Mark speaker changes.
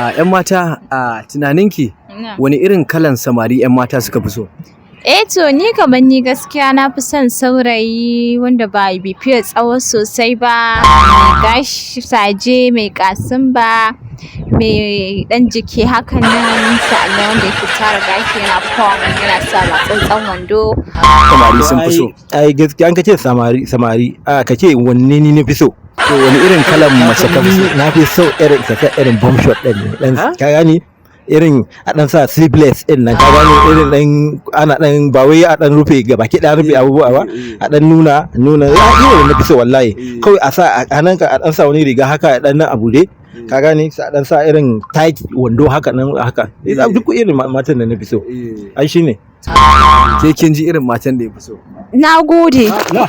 Speaker 1: A 'yan mata, a tunaninki, wani irin kalan samari 'yan mata suka fi so?
Speaker 2: Eh to, ni kamar ni gaskiya na fi son saurayi wanda ba bai fiye tsawo sosai ba, mai gashi saje, mai kasin ba, mai dan jiki hakan nan, sa'annan wanda yake tara gashi yana punk, yana sa matsatsen wando.
Speaker 1: Samari sun fi so.
Speaker 3: Ai gaskiya an kace samari, samari, a kace wanne ni na fi so?
Speaker 1: To, wani irin kalan mace ka fi so?
Speaker 3: Na fi so irin ka sa irin bomb shot din ne dan.
Speaker 1: Ha?
Speaker 3: Ka gani, irin a dan sa sleeveless din nan, ka gani, irin dan ana dan ba wai a dan rufe gaba ki dan rufe abubuwa ba, a dan nuna nuna ya irin na fi so wallahi. Kawai a sa a nan ka a dan sa wani riga haka dan nan abu dai, ka gane, sa dan sa irin tight wando haka nan haka. Duk irin matan da na fi so ai shine.
Speaker 1: Ke kin ji irin matan da ya fi so.
Speaker 2: Na gode.
Speaker 3: Na.